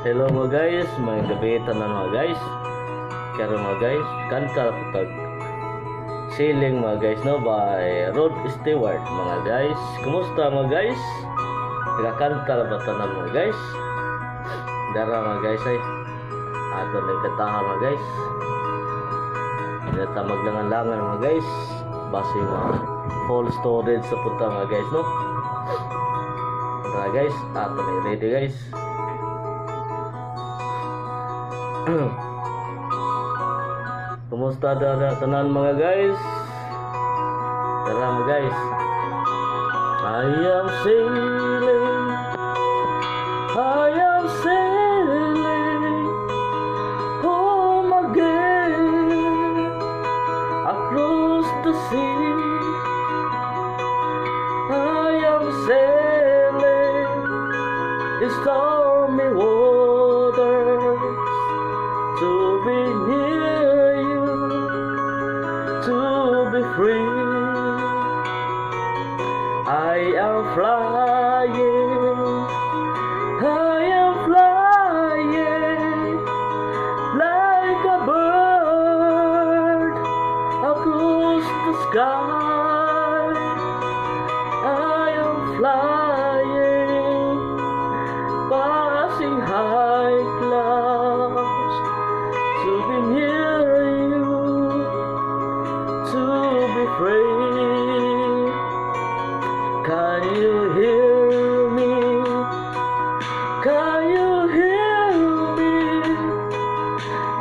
Hello, mga guys, maayong gabii tanan, mga guys. Karon, mga guys, kanta po tag "Sailing", mga guys, no, by Rod Stewart, mga guys. Kumusta, mga guys? Nagakanta na ba tanan, mga guys? Dara, mga guys, ay. Ato na kantahan, mga guys. Hindi ta maglangan-langan, mga guys. Base mga full storage sa punta, mga guys, no. Mga guys, ato na ready, guys. Kumusta dara tanan, mga guys? Tara, mga guys. I am sailing, I am sailing home again across the sea. I am sailing the stormy waters to be near you, to be free. I am flying, I am flying like a bird across the sky. I am flying, passing high clouds to be near you, to be free. Can you hear me? Can you hear me?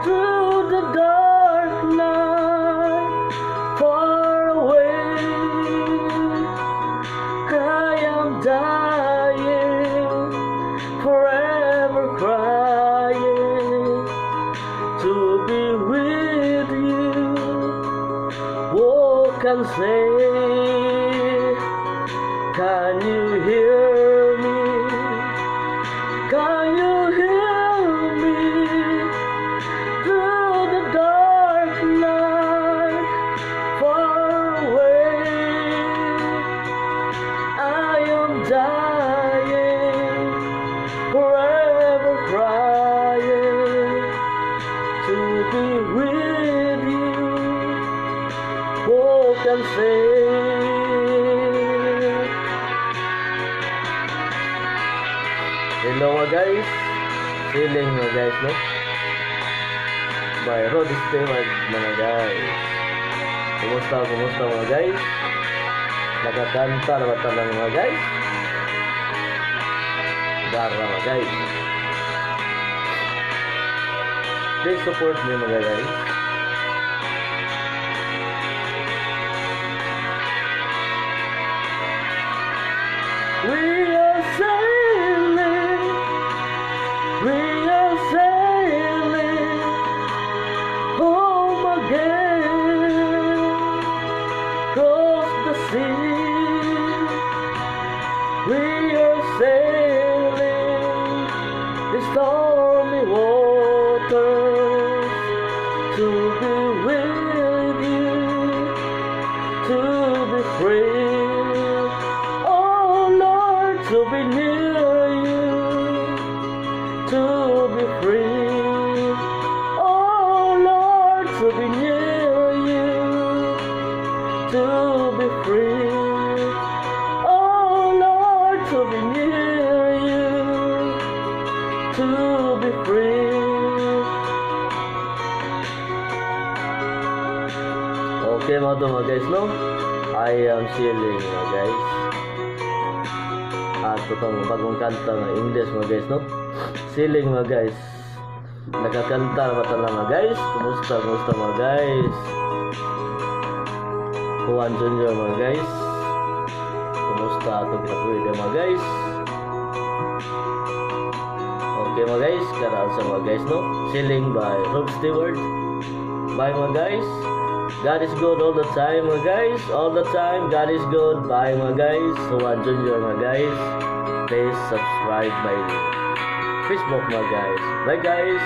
Through the dark night, far away, I am dying, forever crying to be with you. Who can say? Can you hear me? Can you hear me? Through the dark night, far away, I am dying, forever crying to be with you. Who can say? Hello, mga guys, "Sailing", mga guys, no? By Rod Stewart, mga guys. Kumusta, kumusta, mga guys? Nagakanta na ba tanan, mga guys? Dara, mga guys. Please support me, mga guys. We are sailing, we are sailing home again, across the sea. We are sailing the stormy waters to be with you, to be free. Oh Lord, to be near you, to be free. Oh Lord, to be near you, to be free. Oh Lord, to be near you, to be free. Okay, mga to, mga guys, no? "I am sailing", mga guys. At itong bagong kanta ng English, mga guys, no? "Sailing", mga guys. Nagkakanta na ba tanan, mga guys? Kumusta, kumusta, mga guys? Juan Junior, mga guys. Kumusta atong kinabuhi, mga guys? Okay, mga guys, karaan sa mga guys, no? "Sailing" by Rod Stewart. Bye, mga guys. God is good all the time, mga guys. All the time, God is good. Bye, mga guys. Juan Junior, mga guys. Please subscribe my Facebook, mga guys. Bye, guys.